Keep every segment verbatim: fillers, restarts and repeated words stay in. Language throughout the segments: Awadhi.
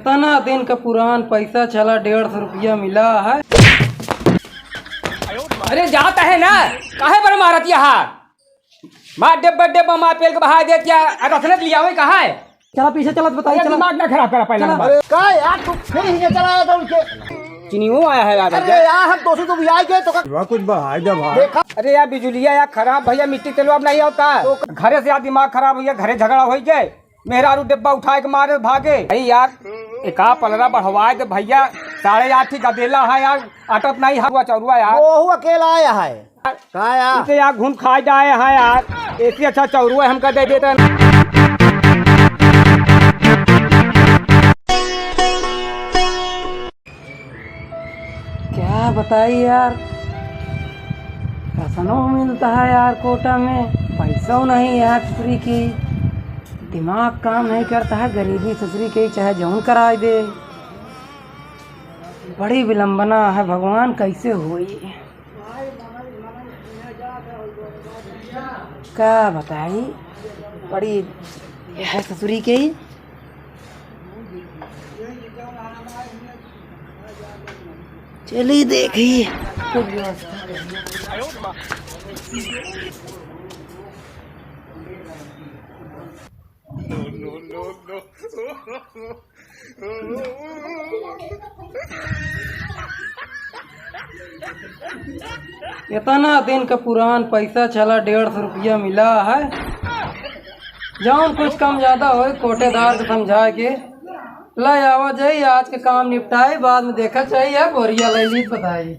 तना दिन का पुरान पैसा चला, डेढ़ सौ रुपया मिला है। अरे जात है ना, काहे पर मारत यहाँ? मार डेब्बा डेब्बा मार पेल के बहा देत या, अरे रसने लियावे कहाँ है? चला पीछे चला, बताई अरे चला। दिमाग ना खराब करा पहला चला। नंबर। अरे का यार, तू फिर हियाँ चला आया था उनके। चिनियो आया है यार। अरे यार, हम दोस्तों तो भी आए गए तो का वाह, कुछ बहाई दे भाई। देखा। अरे यार, बिजुलिया यार खराब भैया, मिट्टी तेलवा अब नहीं होता। तो घरे से यार दिमाग खराब हुई है, घरे झगड़ा हो गए। मेहरारू डिब्बा उठाए के मारे भागे। अरे यार, एका पलरा बढ़वाए दे भैया, साढ़े आठ ही गदेला है यार, अटत नहीं हुआ चौरुआ यार। ओहू अकेला आया है। का यार? इसे यार घूम खा जाए है यार, ऐसे अच्छा चौरुआ हमका दे देता। क्या बताई यार, राशनो मिलता है यार कोटा में, पैसो नहीं यार ससुरी की, दिमाग काम नहीं करता है, गरीबी ससुरी की चाहे जौन कराए दे। बड़ी विलंबना है भगवान, कैसे होई? का बताई, बड़ी है ससुरी की। चली देखी। इतना दिन का पुरान पैसा चला, डेढ़ सौ रुपया मिला है। जौन कुछ कम ज्यादा होए, कोटेदार के समझा के ले आवा जाई, आज के काम निपटाई, बाद में देखा चाहिए, बोरिया ले ली बताई।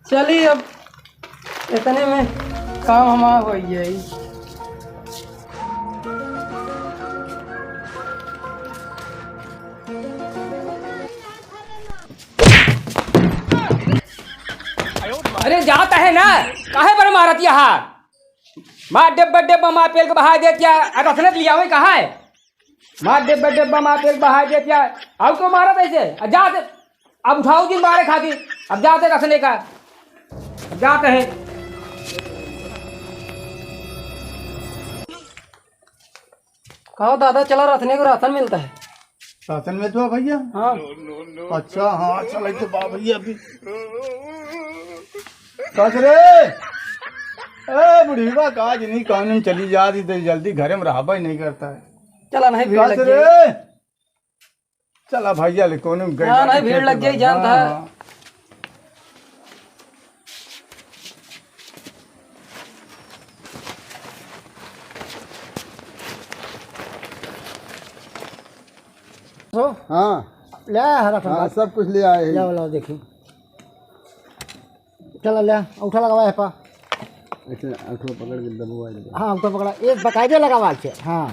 चली, अब इतने में काम हमार हो जाई। अरे जात है ना, काहे पर मारत यहाँ? मार डेब्बा डेब्बा मार पेल के बहा देत या, अरे रसने लियावे कहाँ है? मार डेब्बा डेब्बा मार पेल बहा देत या, आउ तो मारत ऐसे, आ जा दे, अब उठाओ दिन मारे खातिर, अब जाते रसने का, अब जाते हैं। कहो दादा, चला रसने को राशन मिलता है। राशन में तो भैया? हाँ। अच्छा, हाँ, चला तो बा भैया अभी। कस रे? ए, बुढ़ीवा, काज नहीं, काम नहीं, चली जा रही, तो जल्दी घरे में रहबा ही नहीं करता है। चला नहीं, भीड़ कस लग रे? जाई। चला भैया, ले, कोनो गई हाँ, बात नहीं, भीड़ लग जाई, जानता है। हाँ। तो हाँ। ले आया हरा हाँ, सब कुछ ले आए हैं। लाओ, लाओ, देखी। चला ले, अंगूठा लगावा है पा। ऐसे अंगूठा पकड़ के दबवा दे। हाँ, अंगूठा पकड़ा। एक बकायदे लगावा के। हाँ।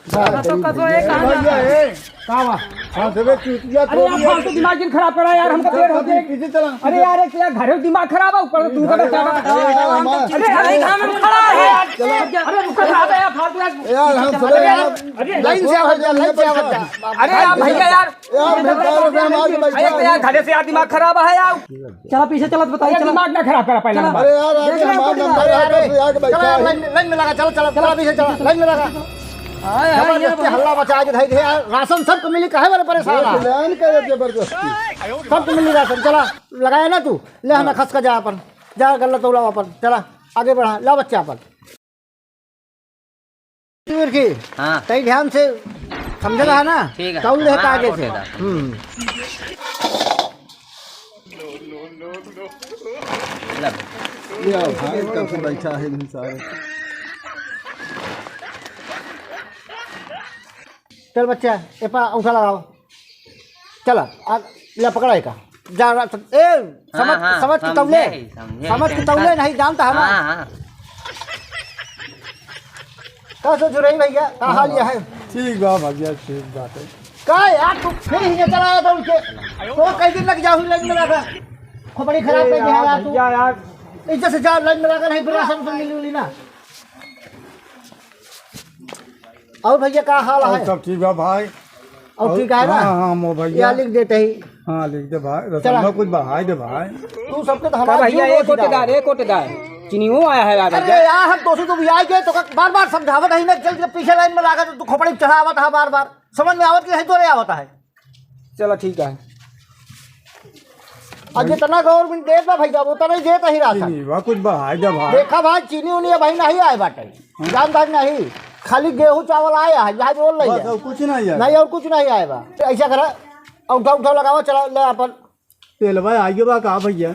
बस। तो कसो एक कहाँ भैया, जाता है? ए। का बा? हाँ, देवे चूतिया अरे यार, फालतू दिमाग जिन खराब करा यार, हमका देर हो गई। पीछे चला। अरे यार, एक तो यार घरे दिमाग खराब है, ऊपर से तू का अरे बता। यार, अरे यार, हम अरे, अरे, हम खड़ा है। चलो। अरे, रुको, खड़ा है यार, फालतू यार। यार, हम अरे यार, अरे, लाइन से आवत जा, लाइन से आवत जा। अरे यार, भैया यार। यार, भैया, यार, हम आगे बैठा अरे, यार, घरे से यार दिमाग खराब है यार। चला पीछे चला, बताइए, अरे, चला। दिमाग ना खराब करा पहले चला। नंबर। अरे यार, आगे देख ले, हमारा नंबर है, आगे बैठा चला, है। लाइन, लाइन में लगा, चला, चला, चला, पीछे चला, लाइन में लगा। हाँ, हाँ, ये जबरदस्ती बोलो। हल्ला मचा के धई दे यार, राशन सबको मिली, काहे वाले परेशान ये है? तो लाइन का ये जबरदस्ती। सबको मिली राशन, चला, लगाया ना तू, ले ना खस का जा अपन, जा गल्ला तौला अपन, चला, आगे बढ़ा, ला बच्चा अपन। की। हाँ। तई ध्यान से समझ रहा ना? ठीक है। तौल देता हाँ, आगे से। ठीक है। हम्म। ले आओ भाई, कब से बैठा है इन सारे। चल बच्चा, ए पा उठा लगाओ। चला, आ, ले पकड़ा एका। जा, ए, समझ, हाँ, हाँ, समझ के समझे तौले। ही, समझे ही, समझ के tension तौले नहीं जानता है ना। हाँ, हाँ। का सोच रही भैया? का हाल यह है? ठीक बा भैया, ठीक बात है। का यार, तू फिर हियाँ चला आया था उनके। तो कई दिन लग जाओ लाइन में लगा। खोपड़ी खराब ए कर दिया यार यार तू। भैया यार। इज्जत से जा, लाइन में लगा, नहीं फिर राशन तो मिली उली ना। और भैया का हाल और है? सब ठीक बा भाई। और और ठीक है ना? हाँ, हाँ, मो भैया। या लिख देते ही। हाँ, लिख दे भाई। चला। रसनमा कुछ बढ़ाई दे भाई। तू सबके तो का हमारा भैया, जीव ए रोज कोटेदार, डाल। ए कोटेदार। चीनियो आया है यार। अरे यार, हम तोसे तो भी आइ गए, तोका बार बार समझावत है ना, चल के पीछे लाइन में लागा तो तू खोपड़ी चढ़ावत है बार बार। समझ में आवत कि नहीं तोरे आवत है? चला ठीक है। अब जितना गवर्नमेंट देत बा भैया, उतना ही देत ही राशन। चीनी बा, कुछ बढ़ाइ दे भाई। देखा भाई, चीनी उनी अबहीं नहीं आए बाटे, जानत है नहीं, खाली गेहूं चावल आया है, यहाँ जोर नहीं बस है। और कुछ नहीं है। नहीं, और कुछ नहीं आए बा। ऐसा करा, अंगूठा उठा लगावा, चला ले अपन। तेलवा आइगे बा का भैया?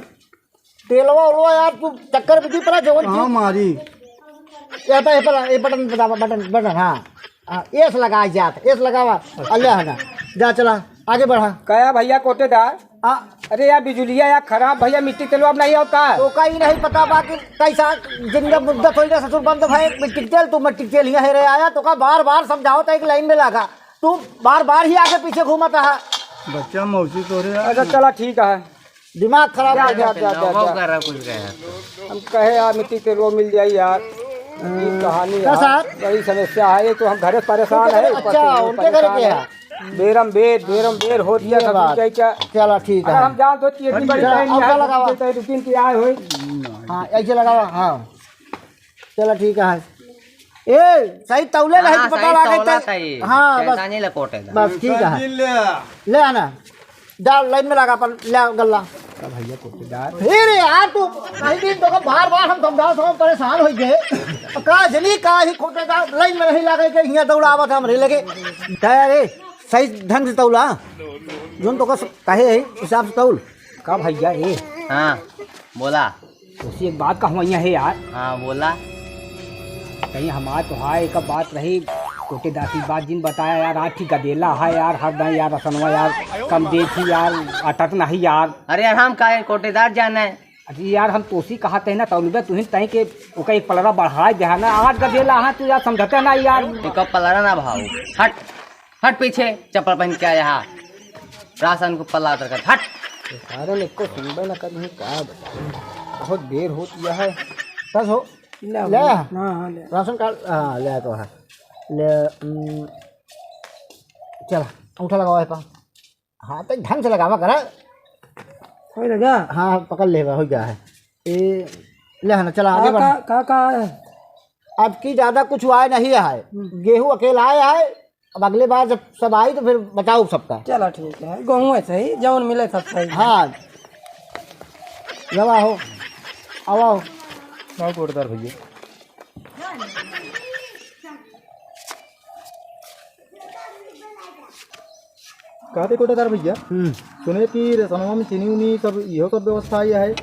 तेलवा ओलवा यार, तू चक्कर में दी पड़ा जवन कहाँ की मारी? ये पे, ये पे, ये बटन दबावा, बटन, बटन, हाँ। हाँ, एस लगा जात, एस लगावा। अल्लाह है ना, जा चला, आगे बढ़ा। कया भैया कोटेदार? आ, अरे यार, बिजुलिया यार खराब भैया, मिट्टी तेलवा अब नहीं होता। तोका ही नहीं पता बा कि कैसा जिंदा मुद्दत होई रे ससुर, बंद भाई, मिट्टी तेल, तू मिट्टी तेल ही है रे आया, तोका बार बार समझावत है कि लाइन में लागा, तू बार बार ही आगे पीछे घूमत रहा। बच्चा मौसी तोरे यार। अच्छा चला ठीक है। दिमाग खराब जा, हो जा, गया। जा, जा, नौवा जा। करा कुछ गया तो। हम कहे यार, मिट्टी तेलवा मिल जाई यार। ये कहानी का यार, साहब? बड़ी समस्या है, ये तो हम घरे परेशान उनके है, घर, ऊपर अच्छा, से ये उनके घर परेशान के है। है। बेरम बेर, बेरम बेर होत ये गया, सब बात। क्या, क्या? चला, ठीक अरे है। हम जान तो इतनी बड़ी चला, लाइन अब है, लगावा। तो रुकिन के आए होई। हाँ, ऐसे लगावा, हाँ। चला, ठीक है। ए, सही तौले रहे, हाँ, पता सही लागे तौला तो। सही। हाँ, बस। शैतानी लकोटे दा। बस, ठीक है। ले आना। डाल, लाइन में लगा, अपन ले आ गल्ला। का भैया कोटेदार? फिर यार, तू कहीं दिन तो बार बार हम समझा, हम परेशान हो गए। का जनी का ही कोटेदार लाइन में नहीं लागे के हियां दौड़ावत हमरे लगे। कहे, "अरे, सही ढंग से तौला। जोन तो कस-, कहे है, हिसाब से तौल।" का भैया, ए? हाँ, बोला। तोसे एक बात कहूँ, यहाँ है यार। हाँ, बोला। कहीं हमार तोहार एक बात रही, कोटेदार की बात जिन बताया यार, आज ठीक गदेला है यार, हर दाई यार रसनवा यार, कम दे थी यार, अटत नहीं यार। अरे यार, हम काहे कोटेदार जाना है? अरे यार, हम तोसी कहा थे ना, तौलबे तुहिन तय के ओका एक पलरा बढ़ाए दे ना, आज गदेला है तू यार, समझते ना यार। एक पलरा ना भाव, हट। हट पीछे, चप्पल पहन के आया हा। राशन को पल्ला उतर कर, हट। सारे ने को सुनबे ना करी, का बताई। बहुत देर होती है। बस हो। ले, ले। हाँ, हाँ, ले। राशन कार्ड, हाँ, ले तो है। ले, उम, चला, अंगूठा लगावा है पा। हाँ, तो ढंग से लगावा करा। हो लगा? हाँ, पकड़ ले, हो गया है। ए, ले है ना, चला, आगे का, बढ़। का, का, का है? अब की ज्यादा कुछ आए नहीं है। हम्म। गेहूं अकेला आया है। अब अगले बार जब सब आई तो फिर बचाओ सबका। चला ठीक है, गेहूं ऐसे ही, जौन मिले सब सही। हाँ। जब आओ, आओ, आओ। आओ कोटदार भैया। कहते कोटेदार भैया, हम्म। सुने कि रेशनवा में चीनी उनी सब, इहो सब व्यवस्था आई है।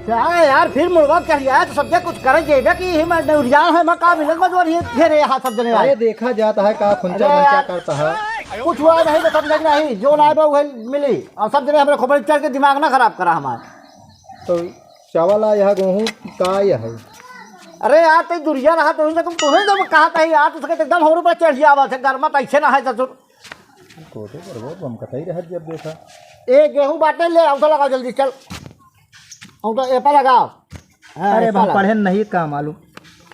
क्या है यार, फिर मुड़वा चढ़ गया है तो सब जगह कुछ करे जेबे कि ही मैं नौरियान है, मैं का मिलत मजूर ये घेरे यहाँ सब जने आए। अरे देखा जाता है का खुंचा अरे वंचा यार, करता है। कुछ हुआ नहीं तो सब जगह नहीं, जो ना आए वही मिली। और सब जने हमारे खोपड़ी चढ़ के दिमाग ना खराब करा हमारे। तो चावल आया है, गेहूं का आया है? अरे यार, तई दुरिया रहा तो तुम तुम्हें जब कहा था यार, तो उसके एकदम हमरे ऊपर चढ़ आवा थे, गरमा तो ऐसे ना है ससुर। कोटे पर बहुत हम कतई रहत जब देखा। ए, गेहूं बाटे ले, औसा लगाओ जल्दी, चल। औसा ए पर लगाओ। हाँ, अरे, ए पर हम लगा। पढ़े नहीं का मालूम।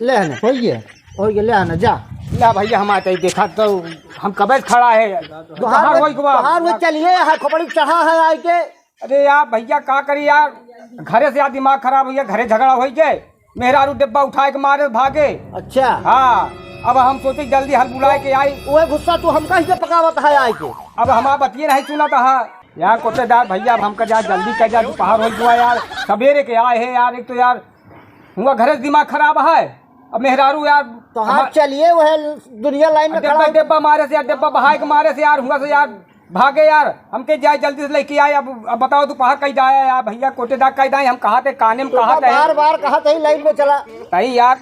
ले आना। होई गया? होई गया, ले आना, जा। ला भैया, हम आते ही देखा तो हम कबे से खड़ा है। तोहार बाहर वो, होई के बा। तोहार वो चलिए, हर खोपड़ी चढ़ा है आई के। अरे यार भैया, का करी यार, घरे से यार दिमाग खराब होइ गया, घरे झगड़ा होइ गए, मेहरारू डिब्बा उठाए के मारे भागे। अच्छा। हाँ, अब हम सोचे जल्दी हल बुलाए के आई। ओए गुस्सा तू हमका ही से पकावत है आए के। अब हमार बतिये नहीं सुनत है। यार कोटेदार भैया, अब हमका जा जल्दी कर जा, दोपहर होइ गया यार, सवेरे के आए हैं यार, एक तो यार हुआ घरे से दिमाग खराब है, अब मेहरारू यार तोहार हमार चलिए वह दुनिया लाइन में डिब्बा, खड़ा हो। डिब्बा मारे से यार, डिब्बा बहाए के मारे से यार, हुआ से यार भागे यार, हमके जाए जल्दी से लेके आए। अब, अब बताओ दोपहर कहीं जाए यार भैया, कोटेदार कहीं जाए, हम कहा थे काने में तो कहा थे। बार बार कहा थे लाइन में चला। तई यार,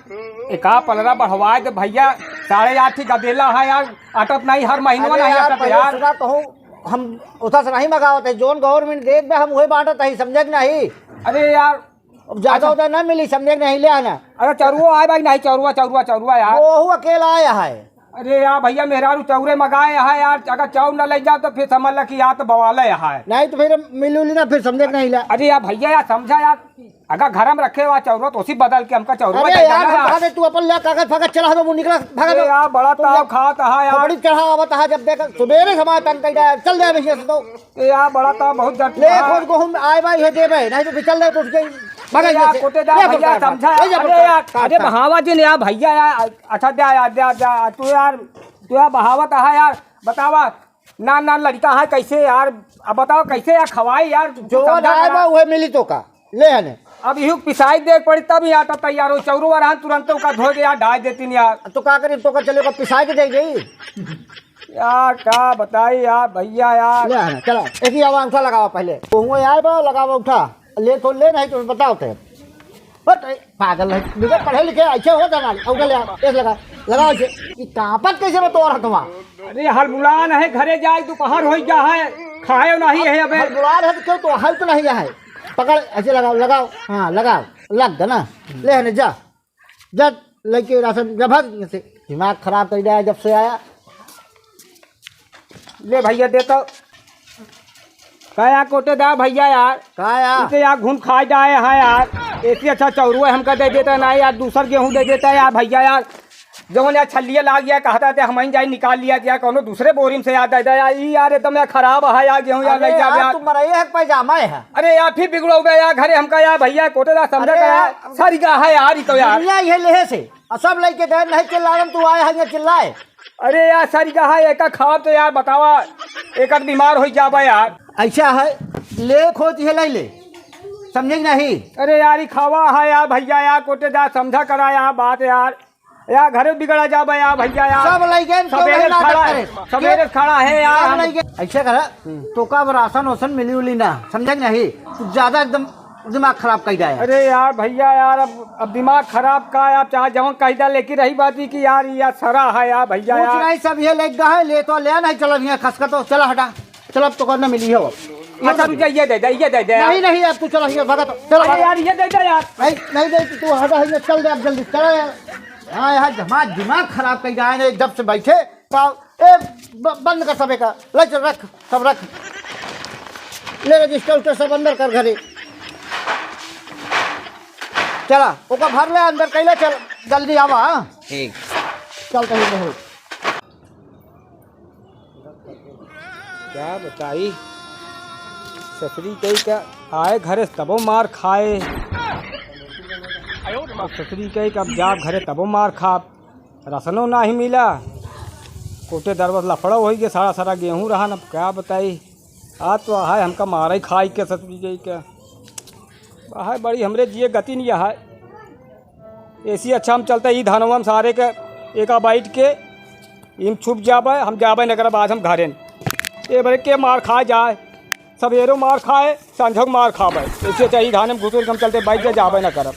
एका पलरा बढ़वाए दे भैया, साढ़े आठ ही गदेला है यार, अटत नहीं, हर महीनवा अरे नहीं यार, अटत पहले यार। सुना कहूँ, हम उधर से नहीं मंगावत है, जोन गवर्नमेंट देत बा, हम वही बांटत है, समझे कि नहीं? अरे यार, अब ज्यादा अच्छा। उधर ना मिली, समझे कि नहीं, ले आना। अरे चौरुआ आए भाई, नहीं चौरुआ, चौरुआ, चौरुआ यार। वो अकेला आया है। अरे यार भैया, मेहरारू चौरे मंगाए है यार, अगर चौर न ले जाओ तो फिर समझ ल कि यार तो बवाले है। नहीं तो फिर मिलू ली ना, फिर समझे कि नहीं ला। अरे यार भैया यार, समझा यार, अगर घर में रखे हुआ चौरो तो उसी बदल के हमका चौरो अरे में दे यार, देना हम यार। कहा थे, तू अपन ले कागज फागज चला दो, वो निकला, भागा अरे दो। यार, बड़ा तू ताव ले खात है यार। खोपड़ी चढ़ा आवत है, जब देख सुबेरे से हमारे तंग कई जाए, चल दे भैया से तो। ए यार, बड़ा ताव बहुत जट ले रहा। खोज को हम आए भाई है देबे, नहीं तो फिर चल दे तो उठ गई। भागा अरे यार, यहाँ से। कोटेदार ले भैया, पकड़, समझा। ले जा अरे पकड़। यार, काट, अरे काट। बहावा जिन यार भैया यार, अच्छा, द्या यार, द्या, द्या, तू यार, तू यार बहावत है यार, बतावा, नान नान लड़िका है, कैसे यार, अब बताओ कैसे यार खवाई यार, तू जो समझा डाय करा। बा, उहे मिली तोका। ले हने। अब इहू पिसाई देख पड़ी तब ही आटा तैयार हो, चौरू रहन तुरंत ओका धो के यार डाय देती नहीं यार। तो का करी, तोका चले ओका पिसाई के दे गई। यार का बताई यार भैया यार। ले हने, चला, एक ही आवा उठा लगावा पहले। तो हुआ यार बा, लगावा उठा। ले तो ले, नहीं तो बताओ ते। बट पागल है, बिगर पढ़े लिखे ऐसे हो जाना। उठा ले, ऐसे लगा, लगा ऐसे। ये कांपत कैसे बा तोर हथवा? अरे हलबुलान है, घरे जाए दोपहर होई जा है, खाए नहीं है अबे। हलबुलान है तो क्यों तो हल तो नहीं है। पकड़, ऐसे लगाओ, लगाओ, हाँ लगाओ, लग गया ना। ले हने जा, जा लेके राशन जा, भाग यहाँ से, दिमाग खराब कर दिया है जब से आया। ले भैया दे तो। का यार कोटेदार भैया यार। का यार? इसे यार घुन खाए जाए हैं यार। ऐसे अच्छा चौरू है हमका दे देता ना यार, दूसर गेहूँ दे देता है यार भैया यार। जौन यार छल्लिया लाग गया, कहता थे हम ही जाए निकाल लिया गया, कौनो दूसरे बोरी में से यार दे दे यार। ई यार एकदम यार खराब है यार गेहूँ यार, अरे ले जा यार, यार। तू मरई है कि पैजामा है? अरे यार फिर बिगड़ो गया यार घरे हमका यार भैया कोटेदार समझा अरे कर यार, यार। सरिगा है यार ई तो यार। दुनिया ये लेहे से, और सब लइके गए, नहीं चिल्लावन, तू आए है यहाँ चिल्लाए। अरे यार, सरिगा है, एका खाब तो यार, बतावा, एका तो बीमार हो जाबा यार। ऐसा है, ले खोज ये ले ले, समझे कि नहीं? अरे यार, ई खावा है यार, भैया यार, कोटेदार समझा करा यार बात यार। यार, घरे बिगड़ा जाबा यार, भैया यार। सब लइके इनको सबेरे वही नाटक खड़ा है, करे। सबेरे खड़ा है यार, सब हम लइके। ऐसे करा, हम्म। तो का अब राशन वासन मिली उली ना, समझे कि नहीं? तू ज्यादा एकदम दिमाग खराब कर जाए। अरे यार भैया यार, अब, अब दिमाग खराब का है, आप चाहे जवन कही दा, लेकिन रही बात ही कि यार, ये यार सरा है यार भैया कुछ यार। नहीं, सब ये लेके गए, ले तो ले, नहीं चला, यहाँ खसका तो चला हटा, चल अब तो करना मिली हो। अच्छा रुक जा, ये दे दे, ये दे दे। नहीं, नहीं, अब तू चला, ये भगत, चला अरे भगत। यार, ये दे दे यार। नहीं, नहीं दे, तू हटा, ये चल दे अब जल्दी, चला यार। हाँ यार, दिमाग, दिमाग खराब कर जाए जब से बैठे। का, ए, ब-, बंद कर सबे का। ले चल, रख, सब रख। ले रजिस्टर उजिस्टर सब अंदर कर घरे। चला, ओका भर ले अंदर, कैला चल, जल्दी आवा, हाँ? ठीक। चल, कहीं रहो। क्या बताई, ससुरी कही का आए घरे तबो मार खाए। अब ससुरी कही का अब जाब घरे तबो मार खाब। राशनो नाही मिला, कोटेदार बस लफड़ा होइ गया, सारा सारा गेहूँ रहा न, अब क्या बताई। आज तो आहे हमका मारा ही खाई के ससुरी के, के। आहे बड़ी हमरे जिए गति नहीं आहे। ऐसी अच्छा हम चलते ही धानवा में सारे के एका बैठ के इम छुप जाबे, हम जाबे न करब आज हम घरे। ए बड़े के मार खा जाए, सवेरो मार खाए, संझो के मार खाबे। ऐसे अच्छा ही धान में घुसुर के हम चलते बैठ के जाबे न करब।